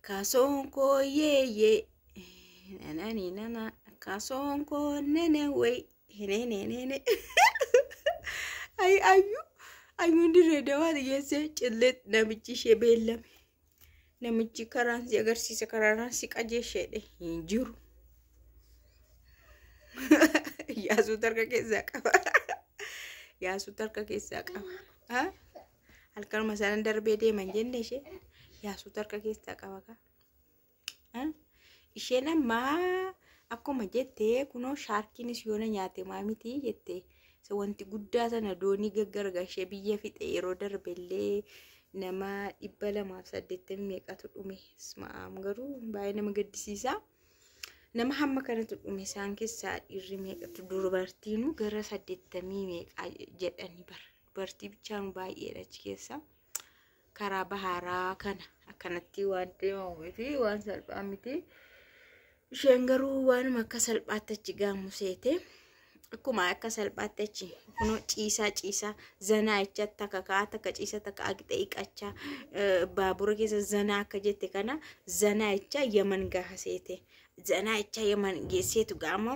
Kaasoon koo yeeyyee nanani nana kaasoon koo nene wey nene. Ay ayyu ayyuun dirree dawaati geessee cillee namichi ishee beellame. Namichi karaan si agarsiisa karaan si qajeesheedhe hin jiru. Yaasuutu harka keessaa qaba. Yaasuutu harka keessaa qaba. Halkanuma sana darbee deeman jenne ishee yaasuutu harka keessaa qaba kaa. Isheen ammaa akkuma jettee kunoo shaarkiinis yoona nyaate maa miti jette. Wanti guddaa sana doonii gaggargashee biyya fixe yeroo darbellee nama 280 meeqatu dhume. Ma'aam garuu baay'ee nama gaddisiisa. Nama hamma kanatu dhume isaan keessaa dhiirri meeqatu dubartiinuu gara 80 meeqaa jedhani bara. Dubartii bichaan baay'eedha achi keessa. Karaa baharaa kana akkanatti waan deemamu miti waan salphaa miti. Isheen garuu waanuma akka salphaatti achi gaamu seete. Akkuma akka salphaatti achi kunoo ciisaa ciisaa zanaa jecha takka ka'aa takka ciisaa takka aqxee dhiqachaa baabura keessa zanaa akka jette kana zanaa jecha Yaman gaha seete. Zanaa jecha Yaman geesseetu gaama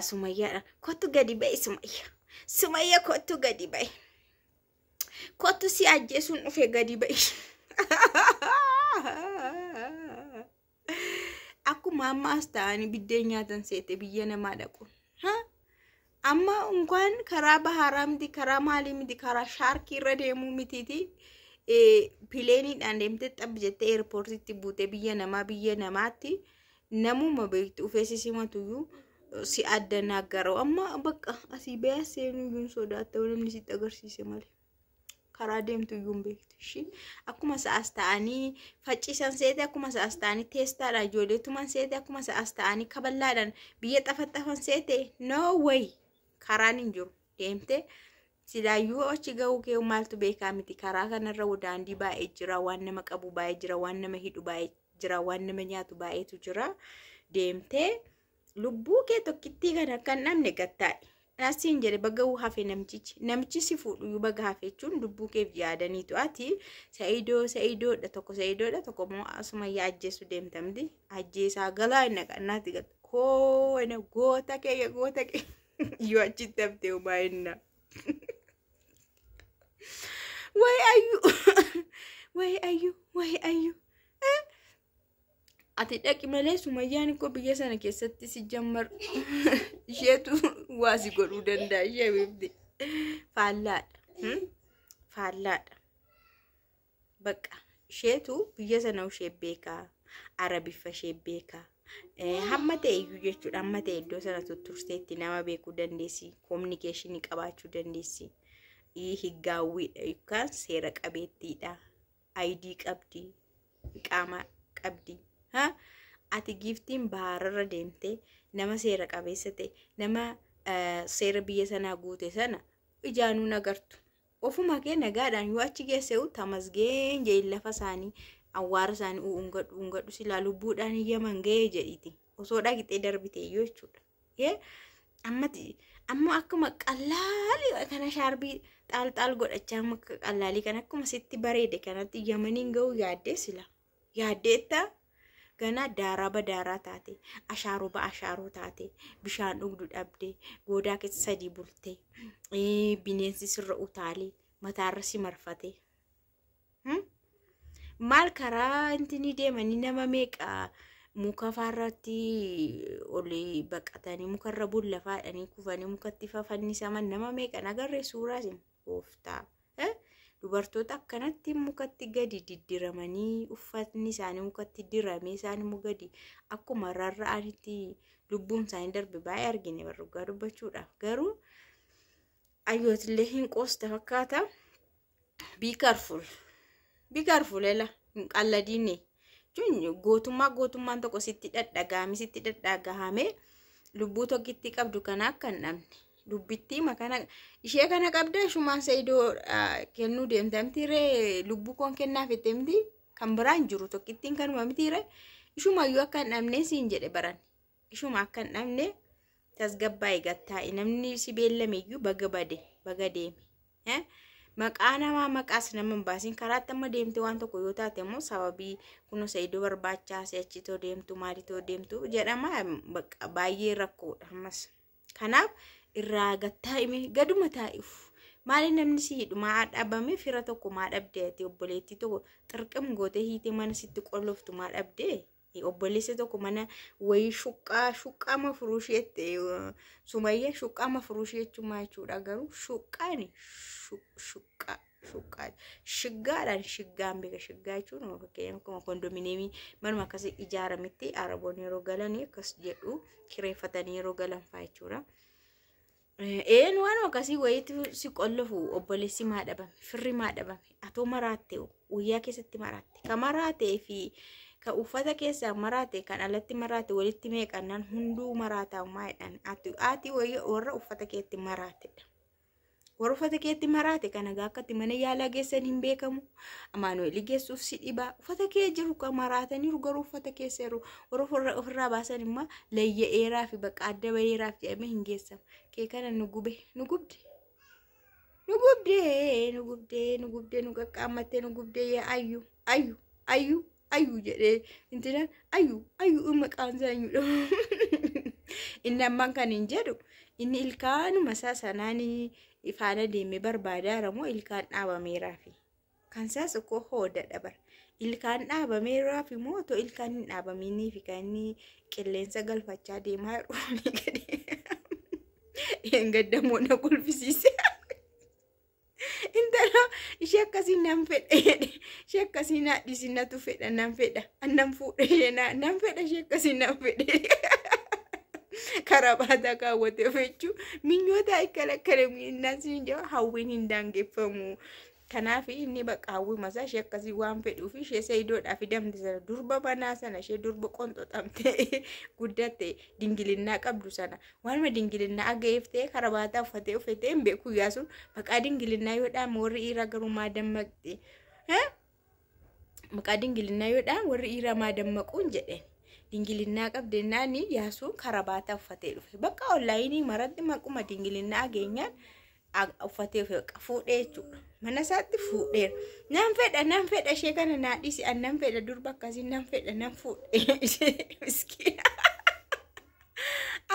Sumayyaadha. Kottu gadi ba'i Sumayya. Sumayya kottu gadi ba'i. Kottu si ajjeesuun dhufe gadi ba'i. Akkuma amma as ta'anii biddeen nyaatan seete biyya namaa dhaqu. Amma unkaan karaa baharaa miti karaa maalii miti karaa shaarkii irra deemuu mitiiti. Pileeniidhaan deemtee xabbi jettee eerpoortiitti buutee biyya namaa biyya namaatti namuma beektu ufee si simatuyyuu si adda naaggaroo amma bakka asii ba'ee seenuu iyyuu sodaatta namni sitti agarsiise malee. Karaa deemtu iyyuu hin beektu. Ishii akkuma sa'as ta'anii faccisan seete akkuma sa'as ta'anii teestaadhaan ijoollee tuman seete akkuma sa'as ta'anii kaballaadhaan biyya xafaxafan seete no way karaan hin jiru deemte silaayyuu achi ga'uu kee maaltu beekaa miti karaa kanarra daandii baay'ee jira waan nama qabu baay'ee jira waan nama hidhu baay'ee jira waan nama nyaatu baay'eetu jira deemtee lubbuu kee tokkittii kana akka hin dhabne gattaa'i. Asiin jedhe baga hafe namtichi. Namichi si fuudhu baga hafe jechuun lubbuu keef yaadaniitu. Ati Sa'idoo Sa'idoodha tokko Sa'idoodha tokko immoo Sumayyaa ajjeessu deemta miti. Ajjeesaa galaa inni qannaatti galta. Koo ina goota kee goota kee yoo achitti haftee homaa hinna. Way ayyu way ayyu way ayyu. Ati dhaqi malee Sumayyaan koo biyya sana keessatti si jammar isheetu waa si godhuu danda'a ishee beekti. Faallaadha. Faallaadha. Bakka isheetu biyya sana ishee beekaa. Arabiffa ishee beekaa. Hamma ta'e iyyuu jechuudha. Hamma ta'e iddoo sana tutturteetti nama beekuu dandeessi. Kominikeeshinii qabaachuu dandeessi. Higgaawwiidha yookaan seera qabeettiidha. Ayidii qabdi. Qaama qabdi. Ati giiftiin bahararra deemtee nama seera qabeessa ta'e nama seera biyya sanaa guute sana ijaanuun agartu. Ofuma kee nagaadhaan yoo achi geesse tamasgeen jedhi lafa isaanii awwaara isaanii ungadhu ungadhu silaa lubbuudhaan Yaman ga'ee jedhiti. Osoo dhaqxee darbite iyyuu jechuudha. Amma akkuma qallaalii kana shaarbii xaal xaal godhachaa amma qallaalii kana akkuma sitti bareede kanatti Yamaniin ga'uu yaaddee sila. Yaaddeetta ganaa daaraa badaaraa taate ashaaroo ba'ashaaroo taate bishaan dhugdu dhabde goodaa keessa sadii bulte bineensi sirra utaalee mataarra si marfate. Maal karaa intinii deemanii nama meeqa muka faarratti ol baqatanii mukarra bulla faadhanii kufanii mukatti fannisaman nama meeqa nagarree suuraa isin gooftaa. Dubartoota akkanatti mukatti gadi diddiramanii uffatni isaanii mukatti diramee isaan immoo gadi akkuma rarra'anitti lubbuun isaanii darbe baay'ee argine barrugaa dubbachuudhaaf garuu ayyootillee hin qoosta fakkaata. Be careful. Be careful ela hin qalladiine. Jechuun gootummaan tokko sitti dhadhagahame sitti dhadhagahame lubbuu tokkitti qabdu kana akka hin dhabne. Dubbittii makana ishee kana qabda ishumaan Sa'idoo kennuu deemta miti ree lubbuu koon kennaaf itti miti kan biraan jiru tokkittiin kanuma miti ree ishumayyuu akka hin dhabne siin jedhe baran ishuma akka hin dhabne tasgabbaa'e gattaa'e namni si beellame iyyuu baga bade baga deeme. Maqaa namaa maqaas nama hin baasin. Karaatti amma deemte waan tokko yoo taate immoo sababii kunoo Saidoo barbaachaa si'achitoo deemtu maalitoo deemtu jedhama baay'ee rakkoodha ammas. Kanaaf irraa gattaa'ime gaduma taa'uuf. Maali namni si hidhu maa dhabame fira tokko maa dhabde ati obboleettii tokko xirqim gootee hiitee mana sitti qolloftu maa dhabde obboleessa tokko mana wayii shuqqaa shuqqaa mafuruushii jette Sumayya shuqqaa mafuruushii jechuun maa jechuudha garuu shuqqaani shuqqaa shuqqaa shiggaadhaan shiggaan beeka shiggaa jechuun fakkeenyaaf akkuma kondominiyeemii manuma akkasii ijaarametti araboonni yeroo galanii akkas jedhu kireeffatanii yeroo galan fa'aa jechuudha. Een waan akkasii wayiitu si qollofu obboleessi maa dhabame firri maa dhabame atoo maraatte guyyaa keessatti maraatte ka maraatee fi ka uffata keessaa maraate kan alatti maraate walitti meeqannaan hunduu maraataa maayidhaan ati warra uffata keetti maraatedha. Warra uffata keetti maraate kana akkatti mana yaalaa geessan hin beekamu. Amaanu'eel geessuuf si dhibaa. Uffata kee jiru kan maraataniiru garuu uffata keessa jiru. Warra ofirraa baasan immoo layya'eeraa fi bakka adda baheeraaf jedhamee hin geessamu. Kee kana nu gube nu gubde. Nu gubde nu gubde nu gubde nu qaqqaammattee nu gubde yaa ayyu ayyu ayyu ayyu jedhee intinaan ayyu ayyu maqaan isaa eenyudha. Inni ammaan kan hin jedhu inni ilkaanuma isaa sanaanii faana deemee barbaadaa moo ilkaan dhaabameeraafi. Kan isaas koo hoodadha bara. Ilkaan dhaabameeraafi moo otoo ilkaan hin dhaabaminiifi kan inni qilleensa galfachaa deemaa jiru gadi. Gaddamoo na kolfisiise. Intala ishee akkasii nan fedha jedhe. Ishee akkasii na dhiisinatu fedha nan fedha. Nan fuudha ishee nan fedha ishee akkasii nan fedha. Karaa baataa kaawwatee of jechuun minyoota ikkala siin jedha hawwiin hin daangeffamu. Kanaaf inni bakka hawwii masaa ishee akkasii waan fedhuuf ishee sayidoodhaaf fidamte sana durba banaa sana ishee durba qonxoxamtee guddatte dingilinnaa qabdu sana waanuma dingilinnaa aga'eef ta'e karaa baataa uffatee uffatee hin beeku yaasuun maqaa dingilinnaa yoo dhaame warri dhiiraa garuu maa dammaqxe. Maqaa dingilinnaa yoo dhaame warri dhiiraa maa dammaquun jedheen. Dingilinnaa qabdennaan yaasuun karaa baataa uffatee dhufe. Bakka onlaayinii maratti maquma dingilinnaa ageenyaan uffatee dhufe fuudhee jechuudha. Mana isaatti fuudheera. Nan fedha nan fedha ishee kana naa dhiisi an nan fedha durba akkasii nan fedha nan fuudhe ishee miskiina.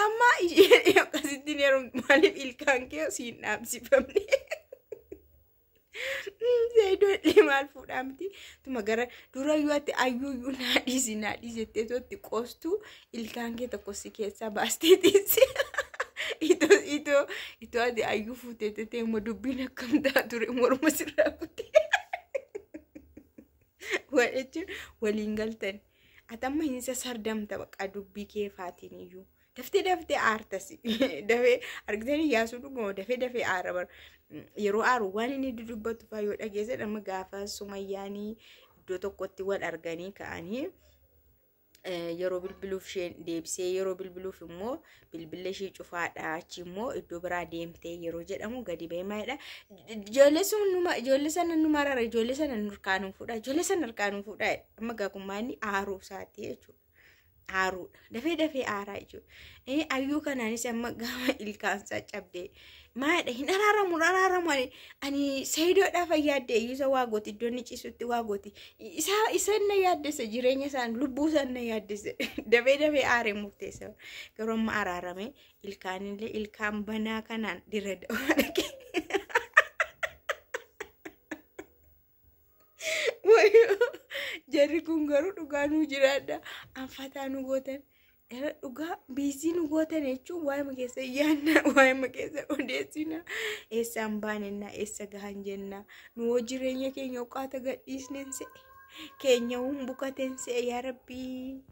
Amma isheen akkasitti heerumtu maaliif ilkaan kee siin dhaabsifamne. Zayidoon maal fuudhaa miti. Tuma gara durayyuu ati ayyuuyyuu naa dhiisi naa dhiisi jettee tootti qoostu ilkaan kee tokko si keessaa baastee teesse. Itoo itoo itoo ati ayyuu fuutee tettee immoo dubbiin akkam ta'a ture morma sirraa kutee. Waan jechuun waliin galtan. Ati amma hin sassardamta baqa dubbii kee faatiin iyyuu. Daftee daftee aartasi. Dafee argitanii yaasuu dhuguma dafee dafee aara bara. Yeroo aaru waan inni dudubbatu fa'aa yoo dhageesse nama gaafa sumayyaanii iddoo tokkotti wal arganii ka'anii yeroo bilbiluuf isheen deebisee yeroo bilbiluuf immoo bilbila ishee cufaadha achi immoo iddoo biraa deemtee yeroo jedhamu gadi ba'ee maalidha. Ijoollee sun numa ijoollee sana nu marara ijoollee sana nu harkaa fuudha ijoollee sana harkaa nu fuudha amma gaakummaanni aaruu isaati jechuudha. Aaruudha. Dafee dafee aaraa jechuudha. Ayyuu kanaanis amma gaafa ilkaansaa cabdee maalidha hin araaramu araaramu ani sayidoodhaaf yaadde iyyuu waa gooti iddoo inni ciisutti waa gooti isa na yaaddessa jireenya isaan lubbuu isaan na yaaddessa dafee dafee aaree murteessa garuu amma araarame ilkaanillee ilkaan banaa kanaan dirra dawaa dhaqe. Jarri kun garuu dhugaa nuu jiraadha. Anfataa nu gootan. Dhugaa biizii nu gootan jechuun waa'ima keessa yaadna waa'ima keessa odeessina. Eessaan baanenna eessa gahan jenna. Nu hoo jireenya keenya oqaata gadhiisneen se'e. Keenya huun bukateen se'e yaa rabbii.